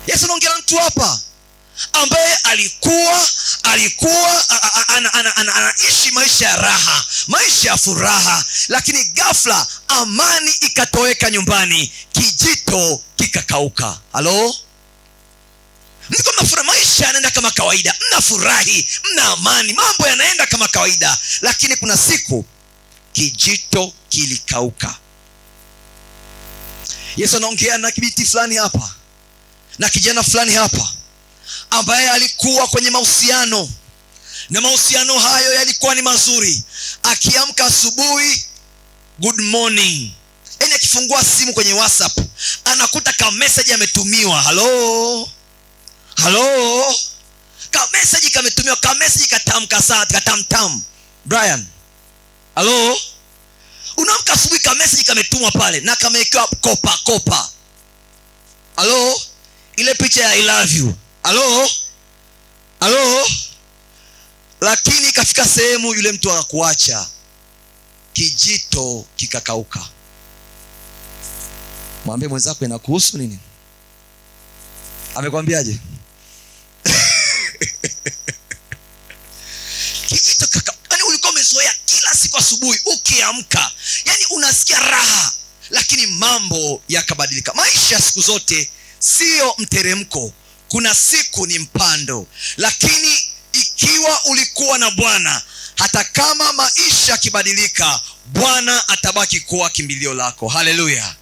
Yesu anaongea na mtu hapa ambaye alikuwa anaishi maisha ya raha, maisha ya furaha, lakini ghafla amani ikatoweka nyumbani, kijito kikakauka. Halo? Mko mnafurahi, maisha yanaenda kama kawaida, mnafurahi, mna amani, mambo yanaenda kama kawaida, lakini kuna siku kijito kilikauka. Yesu anaongea na kibinti fulani hapa na kijana fulani hapa ambaye alikuwa kwenye mahusiano, na mahusiano hayo yalikuwa ni mazuri. Akiamka asubuhi, good morning, yaani akifungua simu kwenye WhatsApp anakuta ka message ametumiwa. Halo, halo, ka message kametumiwa, ka message katamka saa katamtam. Brian, halo, unaamka asubuhi ka message kametumwa pale na kamewekewa kopa kopa. Halo, ile picha ya I love you. Halo, halo. Lakini ikafika sehemu yule mtu akakuacha, kijito kikakauka. Mwambie mwenzako inakuhusu nini? Amekwambiaje? Kijito kikakauka. Yaani ulikuwa umezoea kila siku asubuhi ukiamka, yaani unasikia raha, lakini mambo yakabadilika. Maisha siku zote sio mteremko, kuna siku ni mpando. Lakini ikiwa ulikuwa na Bwana, hata kama maisha yakibadilika, Bwana atabaki kuwa kimbilio lako. Haleluya.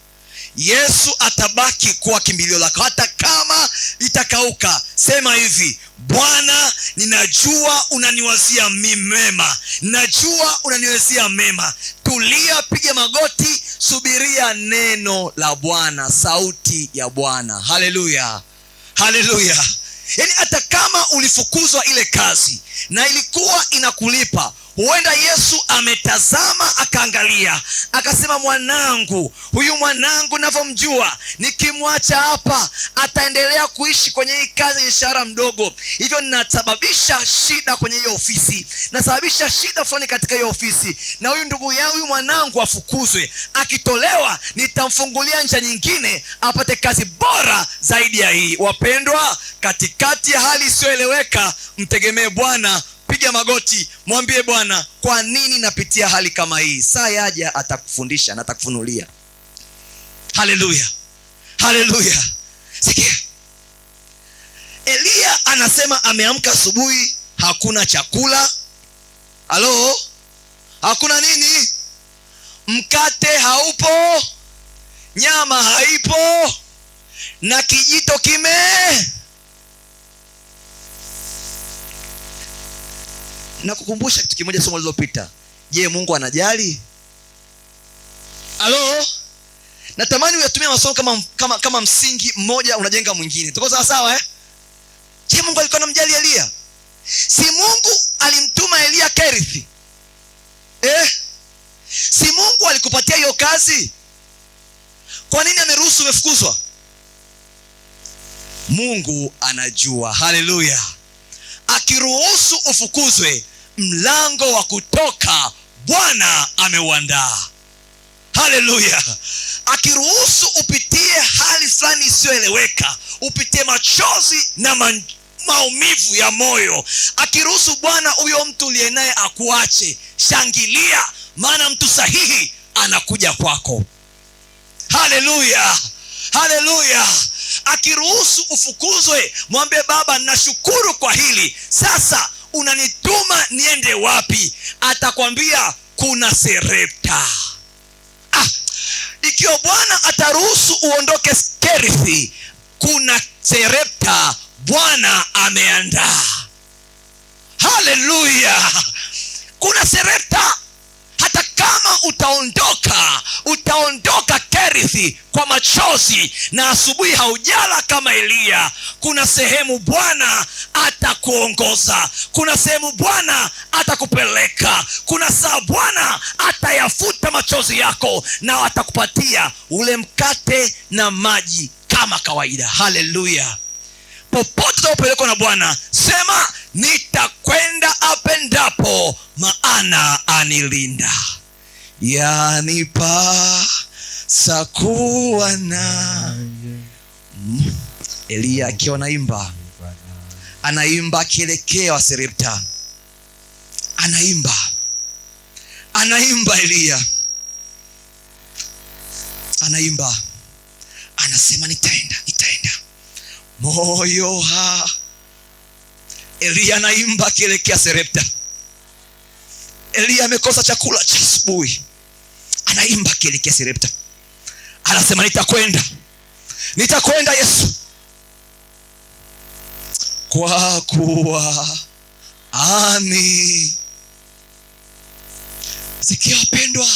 Yesu atabaki kuwa kimbilio lako hata kama itakauka. Sema hivi: Bwana, ninajua unaniwazia mema, najua unaniwazia mema. Tulia, piga magoti, subiria neno la Bwana, sauti ya Bwana. Haleluya, haleluya. Yaani hata kama ulifukuzwa ile kazi na ilikuwa inakulipa, huenda Yesu ametazama akaangalia akasema, mwanangu huyu, mwanangu navyomjua, nikimwacha hapa ataendelea kuishi kwenye hii kazi ya mshahara mdogo, hivyo ninasababisha shida kwenye hiyo ofisi, nasababisha shida fulani katika hiyo ofisi, na huyu ndugu yangu, huyu mwanangu afukuzwe. Akitolewa nitamfungulia njia nyingine apate kazi bora zaidi ya hii. Wapendwa, katikati ya hali isiyoeleweka, mtegemee Bwana. Piga magoti, mwambie Bwana, kwa nini napitia hali kama hii? Saa yaja atakufundisha na atakufunulia. Haleluya, haleluya. Sikia, Eliya anasema ameamka asubuhi, hakuna chakula. Halo, hakuna nini? Mkate haupo, nyama haipo, na kijito kime. Nakukumbusha kitu kimoja somo lililopita. Je, Mungu anajali? Halo? Natamani uyatumie masomo kama msingi mmoja unajenga mwingine. Tuko sawa sawa, eh? Je, Mungu alikuwa anamjali Eliya? Si Mungu alimtuma Eliya Kerithi? Eh? Si Mungu alikupatia hiyo kazi? Kwa nini ameruhusu umefukuzwa? Mungu anajua. Haleluya. Akiruhusu ufukuzwe, mlango wa kutoka Bwana ameuandaa. Haleluya. Akiruhusu upitie hali fulani isiyoeleweka, upitie machozi na maumivu ya moyo, akiruhusu Bwana huyo mtu uliye naye akuache, shangilia, maana mtu sahihi anakuja kwako. Haleluya, haleluya. Akiruhusu ufukuzwe, mwambie Baba, nashukuru kwa hili, sasa unanituma niende wapi? Atakwambia kuna Serepta. Ikiwa Bwana ataruhusu uondoke Kerithi, kuna Serepta Bwana ameandaa. Haleluya, kuna Serepta. Hata kama utaondoka Kerithi kwa machozi na asubuhi haujala kama Eliya, kuna sehemu Bwana atakuongoza, kuna sehemu Bwana atakupeleka, kuna saa Bwana atayafuta machozi yako na atakupatia ule mkate na maji kama kawaida. Haleluya. Popote utakapopelekwa na Bwana, sema nitakwenda apendapo, maana anilinda. Yanipasa kuwa na Eliya akiwa anaimba, anaimba akielekea Sarepta, anaimba, anaimba. Eliya anaimba, anasema nitaenda, nitaenda moyo ha. Eliya anaimba akielekea Sarepta. Eliya amekosa chakula cha asubuhi, anaimba akielekea Sarepta, anasema nitakwenda, nitakwenda Yesu, kwa kuwa ami. Sikia wapendwa,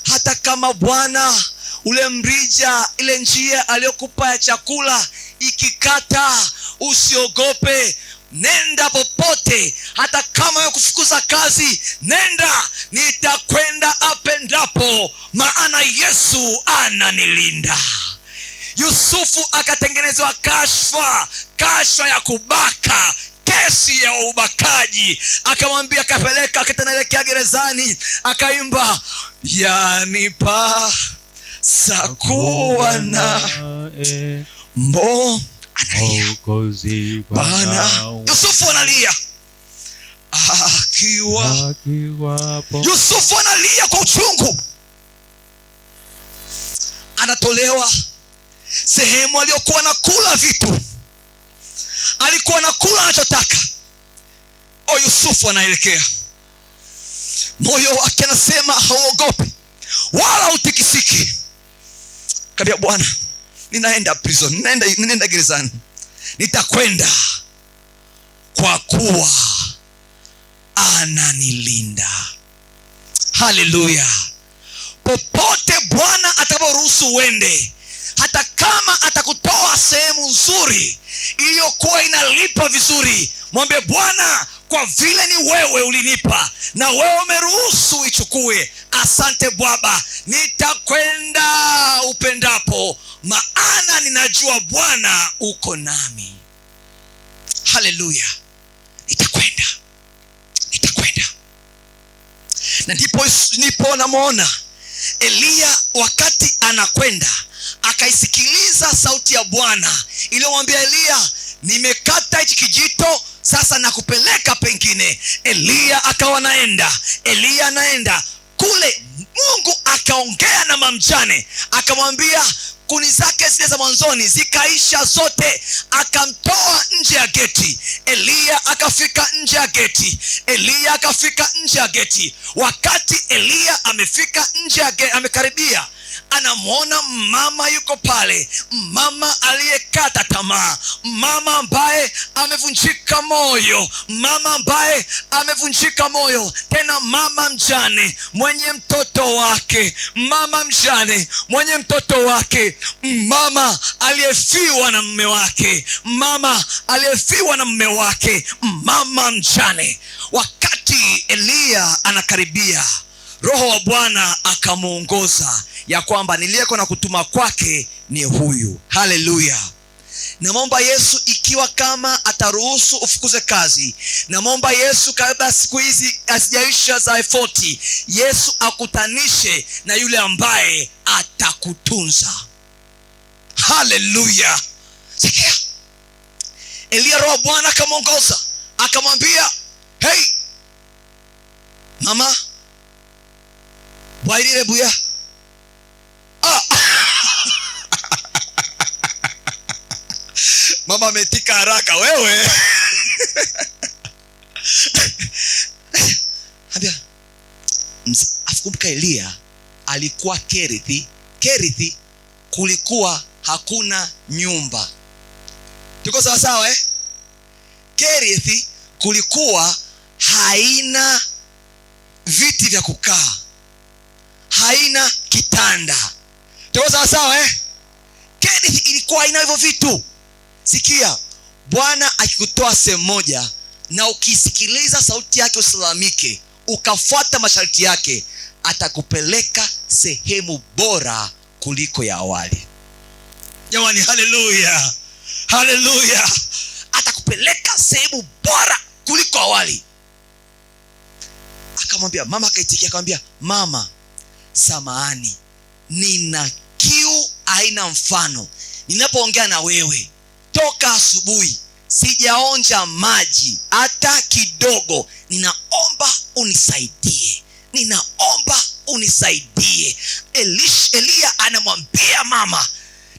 hata kama Bwana ule mrija, ile njia aliyokupa ya chakula ikikata, usiogope, nenda popote. Hata kama ya kufukuza kazi, nenda, nitakwenda apendapo, maana Yesu ananilinda. Yusufu akatengenezewa kashfa, kashfa ya kubaka, kesi ya ubakaji, akamwambia, akapeleka, akitanaelekea gerezani, akaimba yanipasa kuwa na mbo. Analia Bwana, Yusufu analia akiwa, Yusufu analia kwa uchungu, anatolewa sehemu aliyokuwa nakula vitu, alikuwa nakula anachotaka. O, Yusufu anaelekea, moyo wake anasema hauogopi wala utikisiki. Kaambia Bwana, ninaenda prison, ninaenda gerezani, nitakwenda kwa kuwa ananilinda. Haleluya! Popote Bwana atakaporuhusu uende, hata kama atakutoa sehemu nzuri iliyokuwa inalipa vizuri, mwambie Bwana, kwa vile ni wewe ulinipa na wewe umeruhusu ichukue, asante Baba, nitakwenda upendapo, maana ninajua Bwana uko nami. Haleluya, nitakwenda, nitakwenda. Na ndipo namwona Eliya wakati anakwenda akaisikiliza sauti ya Bwana iliyomwambia Eliya, nimekata hichi kijito, sasa nakupeleka pengine. Eliya akawa naenda, Eliya anaenda kule. Mungu akaongea na mamjane akamwambia kuni zake zile za mwanzoni zikaisha zote, akamtoa nje ya geti. Eliya akafika nje ya geti, Eliya akafika nje ya geti. Wakati Eliya amefika nje ya geti, amekaribia, anamwona mama yuko pale, mama aliyekata tamaa, mama ambaye amevunjika moyo, mama ambaye amevunjika moyo, tena mama mjane mwenye mtoto wake, mama mjane mwenye mtoto wake, mama aliyefiwa na mume wake, mama aliyefiwa na mume wake, mama mjane. Wakati Eliya anakaribia, Roho wa Bwana akamuongoza ya kwamba niliyeko na kutuma kwake ni huyu. Haleluya. Namwomba Yesu, ikiwa kama ataruhusu ufukuze kazi, namwomba Yesu kabla siku hizi hazijaisha za efoti, Yesu akutanishe na yule ambaye atakutunza. Haleluya. Sikia, Eliya, Roho wa Bwana akamwongoza akamwambia, hey mama bwairire buya. Mama ametika haraka wewe. Ambia, afukumbuka Eliya alikuwa Kerithi. Kerithi kulikuwa hakuna nyumba. Tuko sawa sawa eh? Kerithi kulikuwa haina viti vya kukaa, haina kitanda. Tuko sawa sawa eh? Kerithi ilikuwa haina hivyo vitu. Sikia, Bwana akikutoa sehemu moja na ukisikiliza sauti yake usilalamike, ukafuata masharti yake, atakupeleka sehemu bora kuliko ya awali. Jamani, haleluya, haleluya! Atakupeleka sehemu bora kuliko awali. Akamwambia mama, akaitikia akamwambia, mama, samahani, nina kiu haina mfano, ninapoongea na wewe Toka asubuhi sijaonja maji hata kidogo, ninaomba unisaidie, ninaomba unisaidie. Eliya anamwambia mama,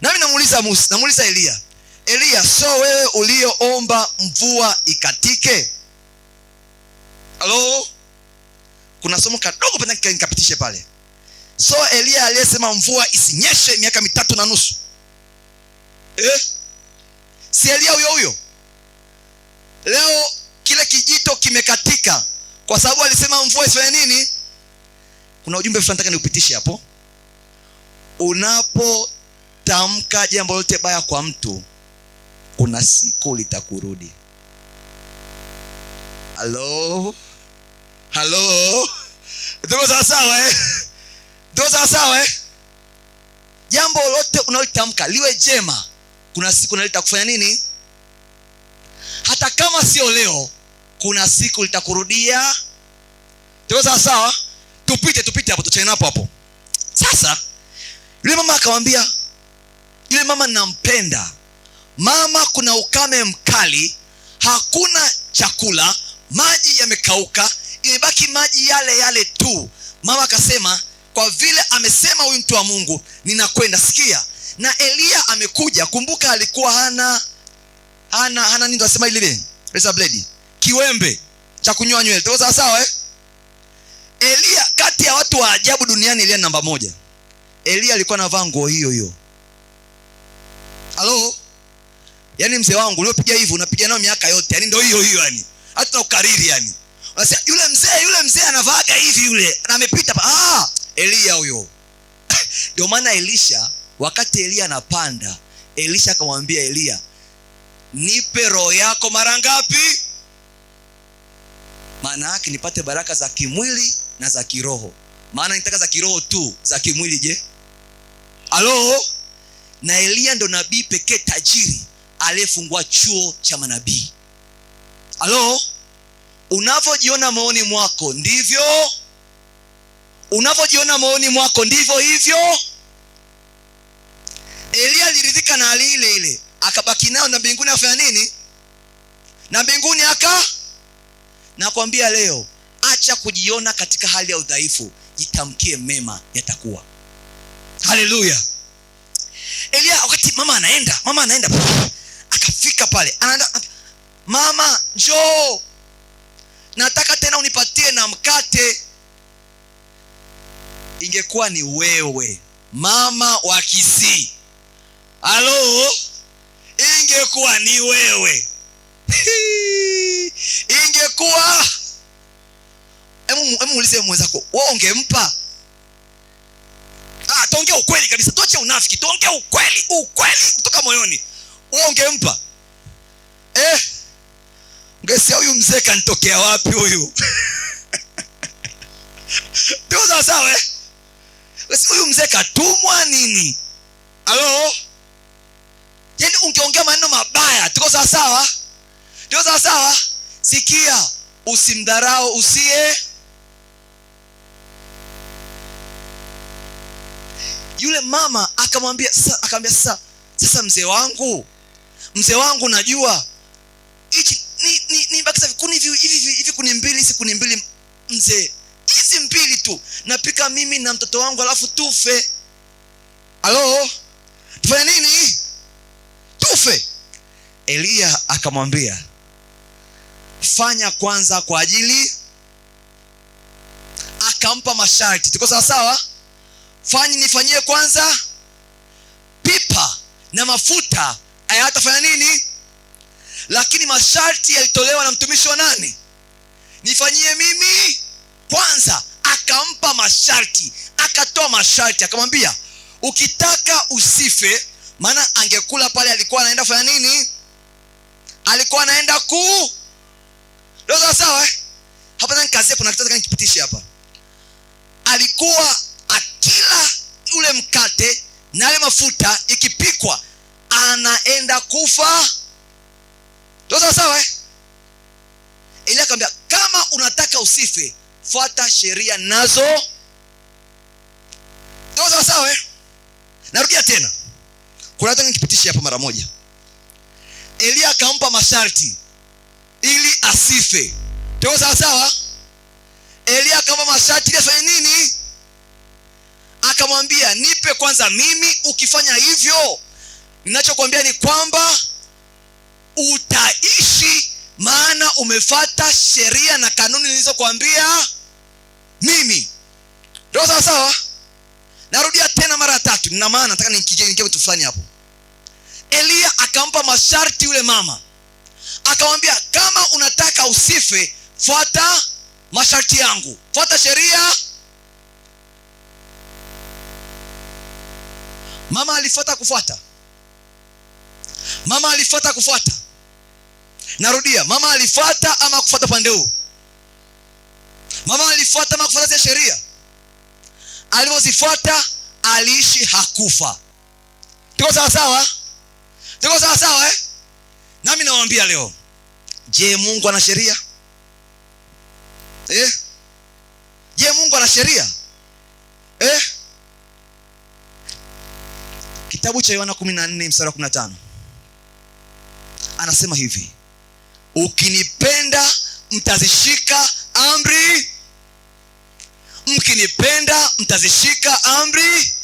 nami namuuliza Musa, namuuliza Eliya, Eliya, so wewe ulioomba mvua ikatike? Halo, kuna somo kadogo penda nikapitishe pale. So Eliya aliyesema mvua isinyeshe miaka 3.5, si Eliya huyo huyo? Leo kile kijito kimekatika kwa sababu alisema mvua isifanye nini? Kuna ujumbe fulani nataka niupitishe hapo. Unapotamka jambo lolote baya kwa mtu, kuna siku litakurudi. Halo, halo, tuko sawa sawa eh? Tuko sawa sawa eh? Jambo lolote unalotamka liwe jema, kuna siku litakufanya nini? Hata kama sio leo, kuna siku litakurudia. Tuko sawa sawa? Tupite hapo, tuchane hapo hapo. Sasa yule mama akamwambia, yule mama nampenda. Mama, kuna ukame mkali, hakuna chakula, maji yamekauka, imebaki maji yale yale tu. Mama akasema, kwa vile amesema huyu mtu wa Mungu, ninakwenda. Sikia, na Eliya amekuja. Kumbuka alikuwa hana nini tunasema ile razor blade, kiwembe cha kunyoa nywele. Tuko sawa sawa eh? Eliya, kati ya watu wa ajabu duniani, Eliya namba 1. Eliya alikuwa anavaa nguo hiyo hiyo. Halo? Yaani mzee wangu uliopiga hivi unapiga nao miaka yote. Yaani ndio hiyo hiyo yani. Hata ukariri yani. Unasema yule mzee anavaaga hivi yule. Na amepita. Ah, Eliya huyo. Ndio maana Elisha, wakati Eliya anapanda, Elisha akamwambia Eliya, nipe roho yako mara ngapi? Maana yake nipate baraka za kimwili na za kiroho. Maana nitaka za kiroho tu, za kimwili je? Halo? Na Eliya ndo nabii pekee tajiri aliyefungua chuo cha manabii. Halo? Unavyojiona moyoni mwako ndivyo. Unavyojiona moyoni mwako ndivyo hivyo. Eliya aliridhika na hali ile ile, akabaki nayo, na mbinguni afanya nini? Na mbinguni aka. Nakwambia leo, acha kujiona katika hali ya udhaifu, jitamkie mema yatakuwa. Haleluya. Eliya wakati mama anaenda, akafika pale, anaenda, mama njoo, nataka tena unipatie na mkate. Ingekuwa ni wewe mama wa Kisii, halo, ingekuwa ni wewe, ingekuwa, hebu muulize mwenzako, wewe ungempa? Tuongee ukweli kabisa, tuache unafiki, tuongee ukweli, ukweli kutoka moyoni. Wewe ungempa? Ungesema huyu mzee kanitokea wapi huyu? Tuko sawa sawa eh? Huyu mzee katumwa nini? Halo? Yaani ungeongea maneno mabaya. Tuko sawa sawa? Tuko sawa sawa? Sikia, usimdharau usiye. Yule mama akamwambia, akamwambia sasa mzee wangu najua hichi ni bakisa kuni hivi kuni mbili, hizi kuni mbili mzee, hizi mbili tu napika mimi na mtoto wangu alafu tufe. Halo? Tufanye nini? Tufe. Eliya akamwambia, fanya kwanza kwa ajili. Akampa masharti. Tuko sawa sawa? Fanyi nifanyie kwanza pipa na mafuta hayatafanya nini? Lakini masharti yalitolewa na mtumishi wa nani? Nifanyie mimi kwanza. Akampa masharti, akatoa masharti, akamwambia ukitaka usife, maana angekula pale alikuwa anaenda kufanya nini? Alikuwa anaenda ku. Ndio sawa sawa eh? Hapa ndani kazi kuna kitu nataka nikipitishe hapa. Alikuwa akila ule mkate na ile mafuta ikipikwa anaenda kufa. Ndio sawa sawa eh? Eliya akamwambia kama unataka usife, fuata sheria nazo. Ndio sawa sawa eh? Narudia tena. Kuna nataka nikipitishe hapa mara moja. Eliya akampa masharti ili asife. Tuko sawa sawa? Eliya akampa masharti ili afanye nini? Akamwambia, nipe kwanza mimi, ukifanya hivyo ninachokuambia ni kwamba utaishi, maana umefuata sheria na kanuni nilizokuambia mimi. Ndio sawa sawa? Narudia tena mara tatu, nina maana nataka niingie kitu fulani hapo. Eliya akampa masharti yule mama. Akamwambia, kama unataka usife, fuata masharti yangu, fuata sheria. Mama alifuata kufuata. Mama alifuata kufuata. Narudia, mama alifuata ama kufuata pande huu? Mama alifuata ama kufuata sheria? Alipozifuata aliishi, hakufa. Tuko sawa sawa? Tuko sawa sawa eh? Nami nawaambia leo, je, Mungu ana sheria? Eh? Je, Mungu ana sheria? Eh? Kitabu cha Yohana 14 mstari wa 15. Anasema hivi, ukinipenda mtazishika amri. Mkinipenda mtazishika amri.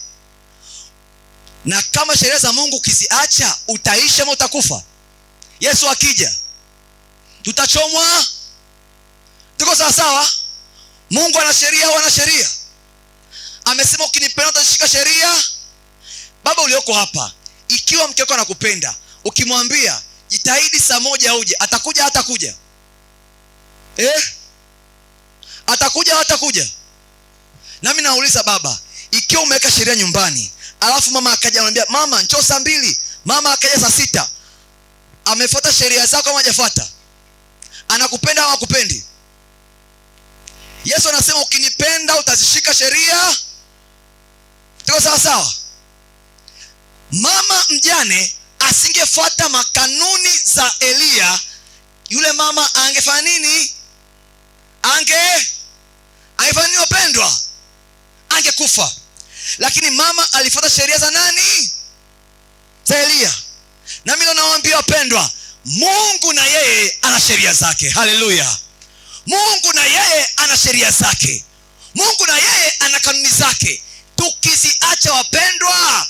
Na kama sheria za Mungu ukiziacha, utaishi ama utakufa? Yesu akija tutachomwa. Tuko sawa sawa? Mungu ana sheria au ana sheria? Amesema ukinipenda utazishika sheria. Baba ulioko hapa, ikiwa mke wako anakupenda, ukimwambia jitahidi saa 1 uje, atakuja hatakuja? Eh? Atakuja hatakuja? Nami nauliza baba, ikiwa umeweka sheria nyumbani, alafu mama akaja anamwambia mama njoo saa 2, mama akaja saa 6, amefuata sheria zako ama hajafuata? Anakupenda au hakupendi? Yesu anasema ukinipenda utazishika sheria. Tuko sawa sawa? Mama mjane asingefuata makanuni za Eliya, yule mama angefanya nini? Angefanya nini wapendwa? Angekufa. Lakini mama alifuata sheria za nani? Za Eliya. Na mimi nawaambia wapendwa, Mungu na yeye ana sheria zake. Haleluya. Mungu na yeye ana sheria zake. Mungu na yeye ana kanuni zake. Tukiziacha wapendwa,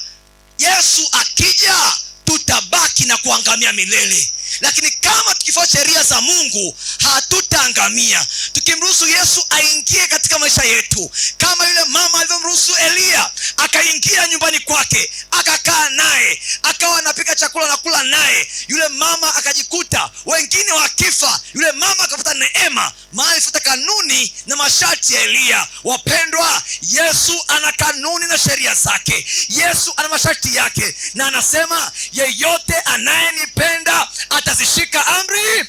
Yesu akija tutabaki na kuangamia milele. Lakini kama tukifuata sheria za Mungu hatutaangamia. Tukimruhusu Yesu aingie katika maisha yetu, kama yule mama alivyomruhusu Eliya akaingia nyumbani kwake, akakaa naye, akawa anapika chakula na kula naye, yule mama akajikuta wengine wakifa, yule mama akapata neema, maana alifuata kanuni na masharti ya Eliya. Wapendwa, Yesu ana kanuni na sheria zake. Yesu ana masharti yake, na anasema yeyote anayenipenda atazishika amri.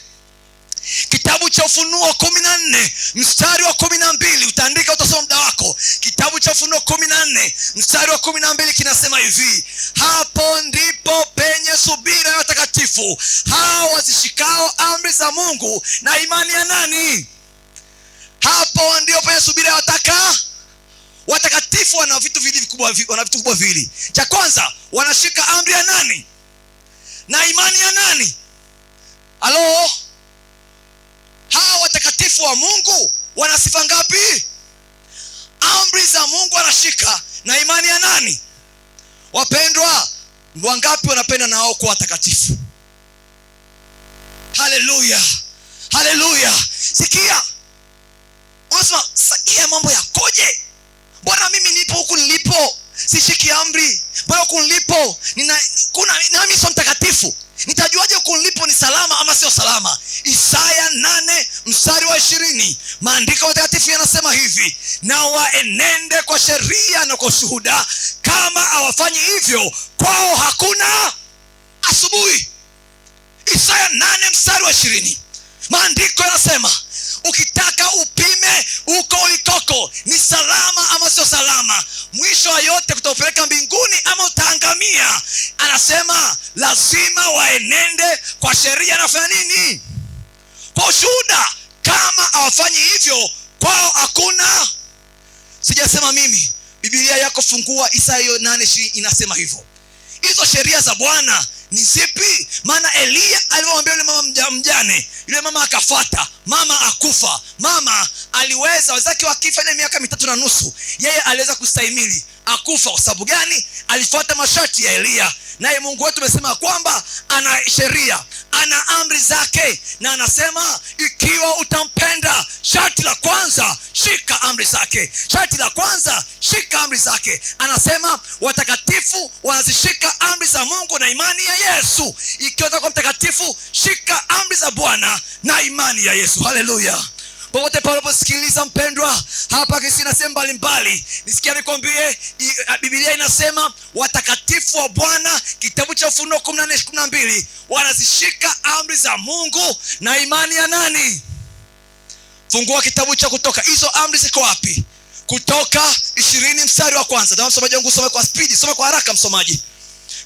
Kitabu cha Ufunuo 14 mstari wa 12, utaandika, utasoma muda wako. Kitabu cha Ufunuo 14 mstari wa 12 kinasema hivi, hapo ndipo penye subira ya watakatifu, hao wazishikao amri za Mungu na imani ya nani? Hapo ndio penye subira ya watakatifu. Wana vitu viwili vikubwa, wana vitu vikubwa viwili. Cha kwanza, wanashika amri ya nani? Na imani ya nani? Halo? Hawa watakatifu wa Mungu wana sifa ngapi? Amri za Mungu wanashika na imani ya nani? Wapendwa, wangapi wanapenda nao kuwa watakatifu? Haleluya. Haleluya. Sikia. Unasema, sikia mambo yakoje? Bwana mimi nipo huku nilipo, sishiki amri. Bwana huku nilipo, nami sio mtakatifu. Nitajuaje huku nilipo ni salama ama sio salama? Isaya 8 mstari wa 20, maandiko matakatifu yanasema hivi, na waenende kwa sheria na kwa ushuhuda, kama hawafanyi hivyo kwao hakuna asubuhi. Isaya 8 mstari wa 20, maandiko yanasema ukitaka upime uko ulikoko ni salama ama sio salama, mwisho wa yote kutaupeleka mbinguni ama utaangamia. Anasema lazima waenende kwa sheria na fanya nini? Kwa ushuhuda. Kama hawafanyi hivyo kwao hakuna. Sijasema mimi, Biblia yako fungua Isaya 8:20 inasema hivyo. Hizo sheria za Bwana Ni zipi? Maana Eliya alimwambia yule mama mjane, yule mama akafuata, mama akufa. Mama aliweza, wenzake wakifa ile miaka 3.5, yeye aliweza kustahimili, akufa. Kwa sababu gani? Alifuata masharti ya Eliya. Naye Mungu wetu amesema kwamba ana sheria, ana amri zake, na anasema ikiwa utampenda, sharti la kwanza shika amri zake. Sharti la kwanza shika amri zake. Anasema watakatifu wanazishika amri za Mungu na imani ya Yesu. Ikiwa utakuwa mtakatifu, shika amri za Bwana na imani ya Yesu. Haleluya. Popote pale unaposikiliza mpendwa, hapa Kisina sehemu mbalimbali, nisikia nikwambie, Biblia inasema watakatifu wa Bwana, kitabu cha Ufunuo 14:12, wanazishika amri za Mungu na imani ya nani? Fungua kitabu cha Kutoka. Hizo amri ziko wapi? Kutoka 20 mstari wa kwanza. Ndio msomaji wangu, soma kwa spidi, soma kwa haraka msomaji.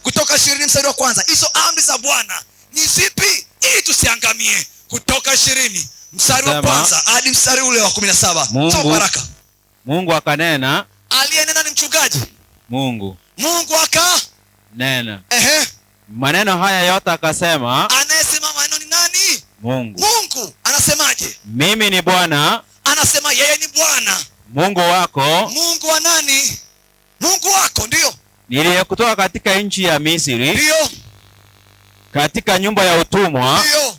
Kutoka 20 mstari wa kwanza. Hizo amri za Bwana ni zipi ili tusiangamie? Kutoka 20 mstari wa kwanza hadi mstari ule wa 17. Soma kwa haraka. Mungu akanena. Aliyenena ni mchungaji. Mungu. Mungu aka nena. Ehe. Maneno haya yote akasema. Anayesema maneno ni nani? Mungu. Mungu anasemaje? Mimi ni Bwana. Anasema yeye ni Bwana. Mungu wako. Mungu wa nani? Mungu wako, ndio. Niliyekutoa katika nchi ya Misri. Ndio. Katika nyumba ya utumwa. Ndio.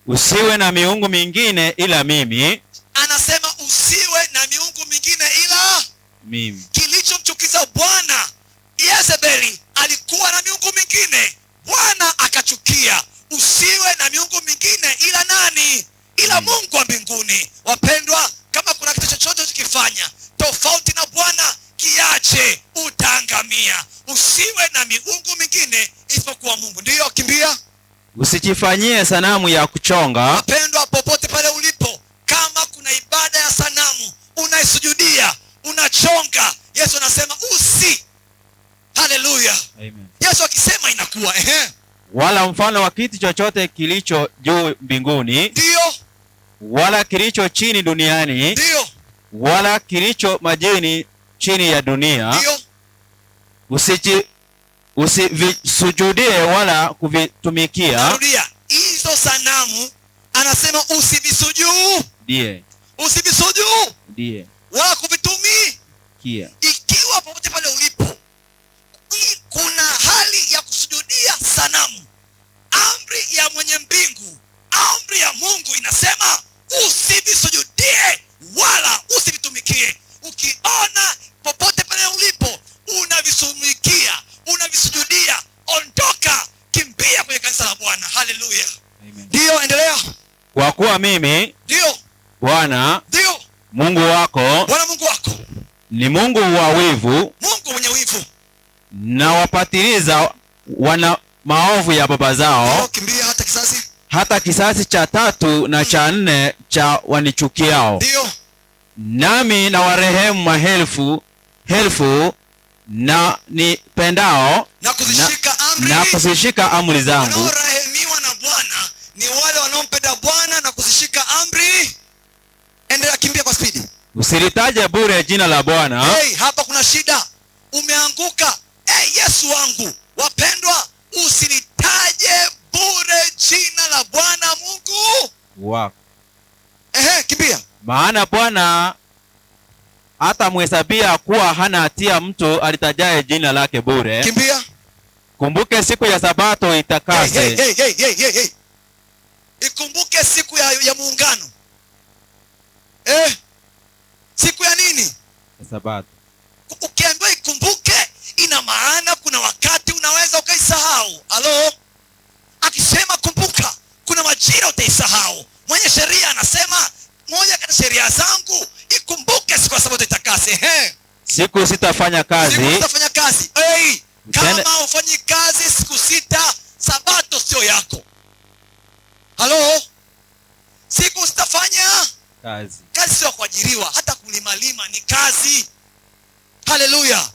Usiwe na miungu mingine ila mimi. Anasema usiwe na miungu mingine ila mimi. Kilichomchukiza Bwana, Yezebeli alikuwa na miungu mingine, Bwana akachukia. Usiwe na miungu mingine ila nani? Ila Mungu wa mbinguni. Wapendwa, kama kuna kitu chochote ukifanya tofauti na Bwana, kiache, utaangamia. Usiwe na miungu mingine isipokuwa Mungu. Ndiyo, kimbia. Usijifanyie sanamu ya kuchonga. Wapendwa, popote pale ulipo, kama kuna ibada ya sanamu unaisujudia, unachonga, Yesu anasema usi. Haleluya. Amen. Yesu akisema inakuwa. Ehe. Wala mfano wa kitu chochote kilicho juu mbinguni. Ndio. Wala kilicho chini duniani. Ndio. Wala kilicho majini chini ya dunia. Ndio. Usivisujudie wala kuvitumikia. Narudia, hizo sanamu anasema usivisujudie. Usivisujudie. Wala kuvitumikia. Ikiwa popote pale ulipo kuna hali ya kusujudia sanamu, amri ya mwenye mbingu, amri ya Mungu inasema usivisujudie wala usivitumikie. Ukiona popote pale ulipo unavisumikia, unavisujudia, ondoka, kimbia kwenye kanisa la Bwana. Haleluya. Ndio, endelea. Kwa kuwa mimi ndio Bwana, ndio Mungu wako, Bwana Mungu wako ni Mungu wa wivu, Mungu mwenye wivu, na wapatiliza wana maovu ya baba zao, kimbia hata kizazi, hata kizazi cha 3 na cha 4 cha wanichukiao. Ndio. Nami na warehemu maelfu elfu na nipendao na kuzishika amri, na kuzishika amri zangu. Wanaorehemiwa na Bwana ni wale wanaompenda Bwana na kuzishika amri. Endelea, kimbia kwa spidi. Usilitaje bure jina la Bwana. Hey, hapa kuna shida. Umeanguka. Hey, Yesu wangu. Wapendwa, usilitaje bure jina la Bwana Mungu wako. Ehe, kimbia. Maana Bwana hatamhesabia kuwa hana hatia mtu alitajaye jina lake bure. Kimbia. Kumbuke siku ya Sabato itakase. Hey, hey, hey, hey, hey. Ikumbuke siku ya muungano. Siku ya nini? Ya Sabato. Ukiambiwa ikumbuke, ina maana kuna wakati unaweza ukaisahau. Halo? Akisema kumbuka, kuna majira utaisahau. Mwenye sheria anasema, moja kati sheria zangu, ikumbuke siku ya Sabato itakase. Siku sitafanya kazi. Siku sitafanya kazi. Hey, kama ufanyi kazi siku 6, Sabato sio yako. Halo? Siku sitafanya kazi. Kazi sio kuajiriwa, hata kulima lima ni kazi. Haleluya.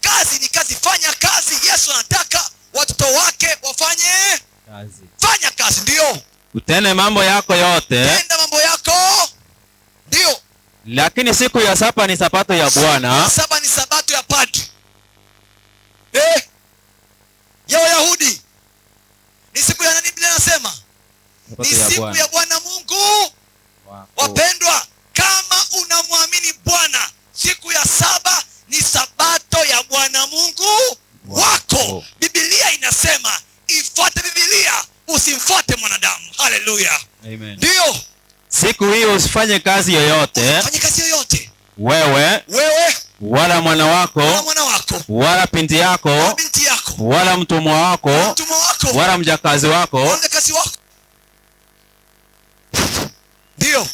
Kazi ni kazi, fanya kazi. Yesu anataka watoto wake wafanye kazi. Fanya kazi, ndio. Utende mambo yako yote. Tenda mambo yako. Ndio. Lakini siku ya 7 ni Sabato ya Bwana. Saba ni Sabato ya padri. Ya Wayahudi. Ni siku ya nani? Biblia inasema ni Sabato ya siku Bwana ya Bwana Mungu. wako. Wapendwa, kama unamwamini Bwana, siku ya saba ni sabato ya Bwana Mungu wako. Wako. Biblia inasema ifuate Biblia, usimfuate mwanadamu. Haleluya! Amen. Ndiyo, Siku hiyo usifanye kazi yoyote, fanye kazi yoyote, wewe wewe wala mwana wala wako mwana wako wala binti wala yako binti yako wala mtumwa wako mtumwa wako wala mjakazi wako wala mjakazi wako, ndiyo,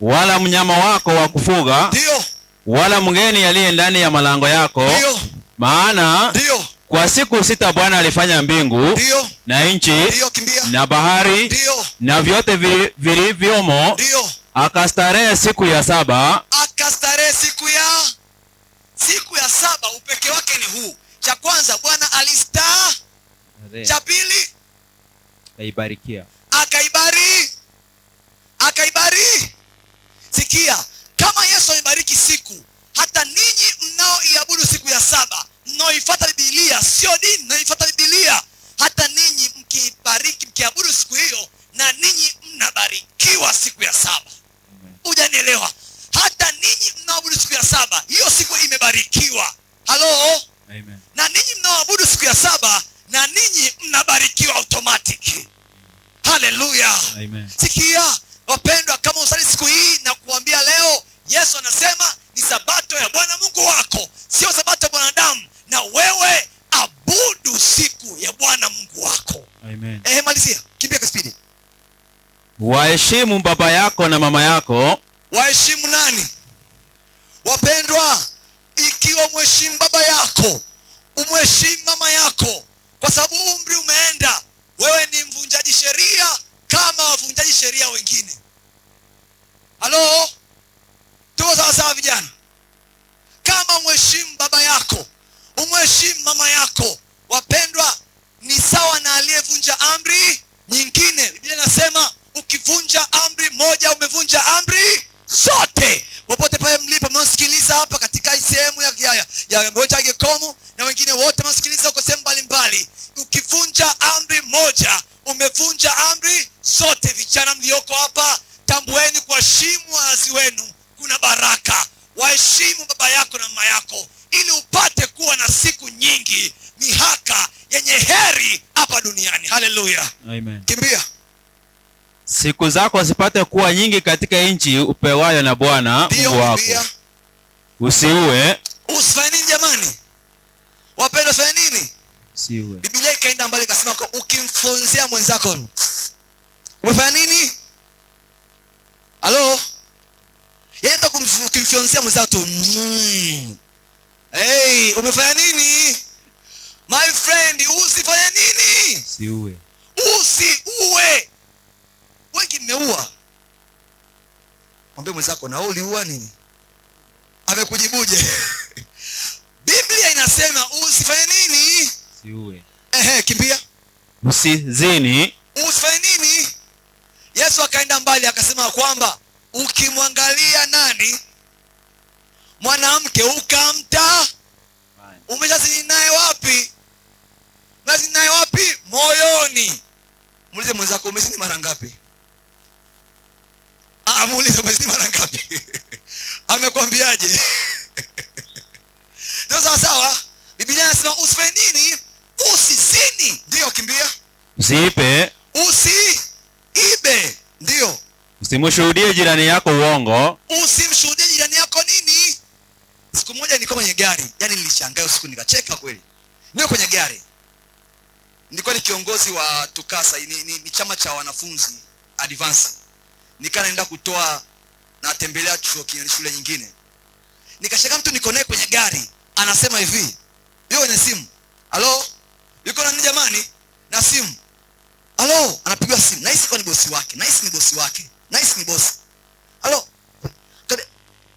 wala mnyama wako wa kufuga ndiyo, wala mgeni aliye ndani ya malango yako, ndiyo, maana ndiyo, kwa siku sita Bwana alifanya mbingu ndiyo, na nchi ndiyo, kimbia, na bahari ndiyo, na vyote vilivyomo, ndiyo. akastarehe siku ya saba. Akastarehe siku ya saba. Upekee wake ni huu: cha kwanza Bwana alistaa, cha pili Akaibarikia. akaibari akaibari. Sikia, kama Yesu amebariki siku, hata ninyi mnaoiabudu siku ya saba, mnaoifuata Biblia, sio dini, mnaoifuata Biblia, hata ninyi mkiibariki, mkiabudu siku hiyo, na ninyi mnabarikiwa siku ya saba. Hujanielewa? Hata ninyi mnaoabudu siku ya saba, hiyo siku imebarikiwa. Halo? Amen. Na ninyi mnaoabudu siku ya saba, na ninyi mnabarikiwa automatic. Haleluya! Amen. Sikia wapendwa, kama usali siku hii na kuambia leo, Yesu anasema ni sabato ya Bwana Mungu wako, sio sabato ya mwanadamu, na wewe abudu siku ya Bwana Mungu wako. Amen. Malizia, kimbia kwa spidi. Waheshimu baba yako na mama yako, Waheshimu nani? Wapendwa, ikiwa umheshimu baba yako, umheshimu mama yako, kwa sababu umri umeenda, wewe ni mvunjaji sheria kama wavunjaji sheria wengine. Halo, tuko sawa sawa vijana? Kama umheshimu baba yako, umheshimu mama yako, wapendwa, ni sawa na aliyevunja amri nyingine. Biblia inasema ukivunja amri moja umevunja amri zote. Popote pale mlipo mnaosikiliza hapa katika hii sehemu ya Mbocha Gekomu na wengine wote mnaosikiliza huko sehemu mbalimbali, ukivunja amri moja umevunja amri zote. Vijana mlioko hapa, tambueni kuheshimu wazazi wenu kuna baraka. Waheshimu baba yako na mama yako ili upate kuwa na siku nyingi, mihaka yenye heri hapa duniani. Haleluya! Amen. Kimbia. Siku zako zipate kuwa nyingi katika nchi upewayo na Bwana Ndio, Mungu wako. kimbia. Usiue. Usifanye nini jamani? Wapendwa, usifanye nini? Usiue. Biblia ikaenda mbali ikasema kwa ukimfunzia mwenzako umefanya nini? Halo? Yeye hata ukimfyonzea mwenzako tu. Hey, umefanya nini? My friend, usifanye nini? Usiue. Usiue. Wengi mmeua. Mwambie mwenzako, na wewe uliua nini? Amekujibuje? Biblia inasema usifanye nini? Usiue. Ehe, kimbia. Usizini. Usifanye nini? Yesu akaenda mbali akasema kwamba ukimwangalia nani? Mwanamke ukamta, umeshazini naye wapi? Umeshazini naye wapi? Moyoni. Muulize mwenzako, umezini mara ngapi? Muulize umezini mara ngapi? Amekwambiaje? Ndio sawa sawa. Biblia inasema usifanye nini? Usizini. Ndio, kimbia. Usiipe. Usiibe. Ndio. Usimshuhudie jirani yako uongo. Usimshuhudie jirani yako nini? Siku moja nilikuwa kwenye gari, yaani nilishangaa usiku nikacheka kweli. Niko kwenye gari. Nilikuwa ni kiongozi wa TUCASA, ni chama cha wanafunzi advance. Nikaa naenda kutoa, natembelea chuo kingine, shule nyingine. Nikashangaa mtu niko naye kwenye gari anasema hivi, yuko kwenye simu. Halo? Yuko na nini jamani? Na simu. Halo, anapigwa simu. Nahisi kwa ni bosi wake. Nahisi ni bosi wake. Nahisi ni bosi. Halo.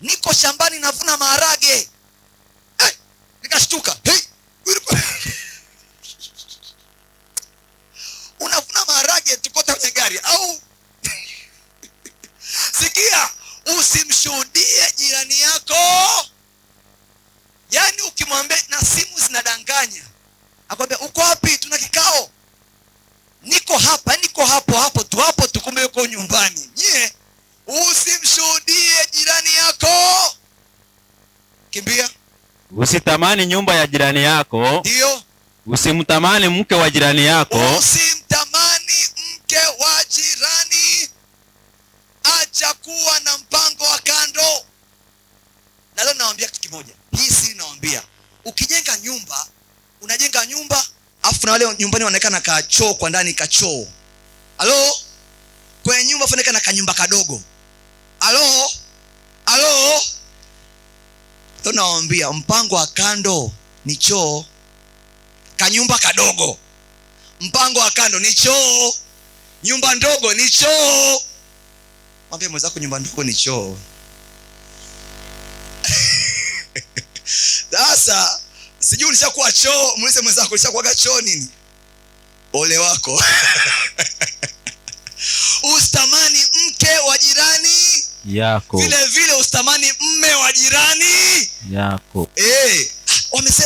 Niko shambani navuna maharage. Hey, nikashtuka. Hey, unavuna maharage tukote kwenye gari au? Sikia, usimshuhudie jirani yako. Yaani ukimwambia, na simu zinadanganya. Akwambia uko wapi? Tuna kikao. Niko hapa, niko hapo hapo tu, hapo tu, kumbe yuko nyumbani. Nyie, usimshuhudie jirani yako. Kimbia. Usitamani nyumba ya jirani yako. Ndio. Usimtamani mke wa jirani yako. Usimtamani mke wa jirani. Acha kuwa na mpango wa kando. Na leo nawaambia kitu kimoja. Hii siri nawaambia. Ukijenga nyumba, unajenga nyumba, afu na wale nyumbani wanaonekana ka choo kwa ndani, ka choo. Halo? Kwenye nyumba wanaonekana ka nyumba kadogo. Halo? Halo? Tunawaambia mpango wa kando ni choo. Kanyumba kadogo. Mpango wa kando ni choo. Nyumba ndogo ni choo. Mwambie mwenzako nyumba ndogo ni choo. Sasa sijui ulishakuwa choo, muulize mwenzako ulishakuwa choo nini? Ole wako. Usitamani mke wa jirani yako. Vile vile usitamani mme wa jirani yako.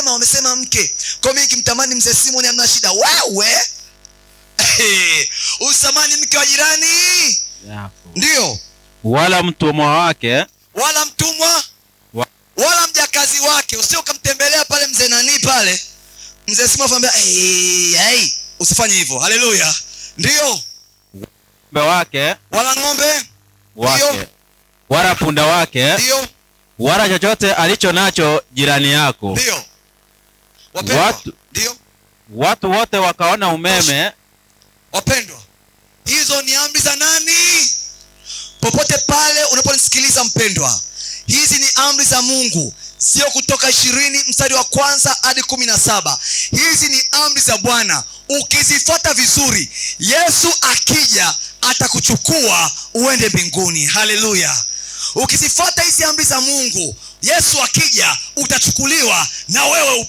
Wamesema mke. Kwa mimi nikimtamani mzee Simon hamna shida. Wewe. Usitamani mke wa jirani yako. Ndio. Wala mtumwa wake, wala mtumwa wala mjakazi wake. Usio kumtembelea pale mzee nani pale. Mzee Simon akamwambia, "Hey, usifanye hivyo." Haleluya. Ndio. Ng'ombe wake, wala ng'ombe wake. Ndio. Wala punda wake. Ndio. Wala chochote alicho nacho jirani yako. Ndio. Wapendwa. Ndio. Watu wote wakaona umeme. Wapendwa, hizo ni amri za nani? Popote pale unaponisikiliza mpendwa, hizi ni amri za Mungu, sio Kutoka 20 mstari wa 1 hadi 17. Hizi ni amri za Bwana. Ukizifuata vizuri, Yesu akija atakuchukua uende mbinguni. Haleluya. Ukizifuata hizi amri za Mungu, Yesu akija utachukuliwa na wewe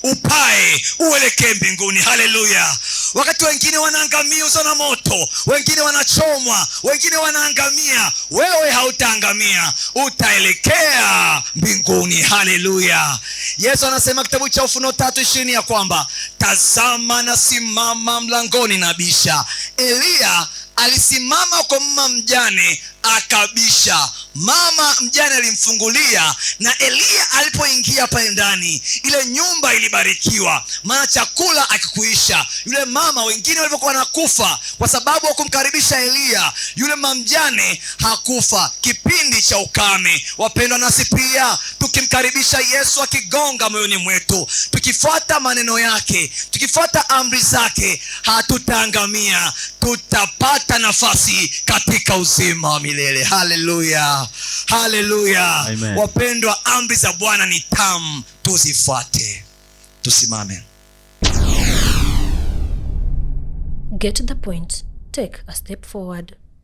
upae uelekee mbinguni. Haleluya. Wakati wengine wanaangamizwa na moto, wengine wanachomwa, wengine wanaangamia, wewe hautaangamia, utaelekea mbinguni. Haleluya. Yesu anasema kitabu cha Ufunuo 3:20 ya kwamba, tazama nasimama mlangoni nabisha. Elia alisimama kwa mama mjane akabisha. Mama mjane alimfungulia, na Elia alipoingia pale ndani, ile nyumba ilibarikiwa, maana chakula akikuisha. Yule mama, wengine walivyokuwa wanakufa kwa sababu hakumkaribisha Elia, yule mama mjane hakufa kipindi cha ukame. Wapendwa, nasi pia tukimkaribisha Yesu akigonga moyoni mwetu, tukifuata maneno yake, tukifuata amri zake, hatutaangamia, tutapata nafasi katika uzima wa milele. Haleluya. Haleluya. Amen. Wapendwa, amri za Bwana ni tamu, tuzifuate. Tusimame. Get the point. Take a step forward.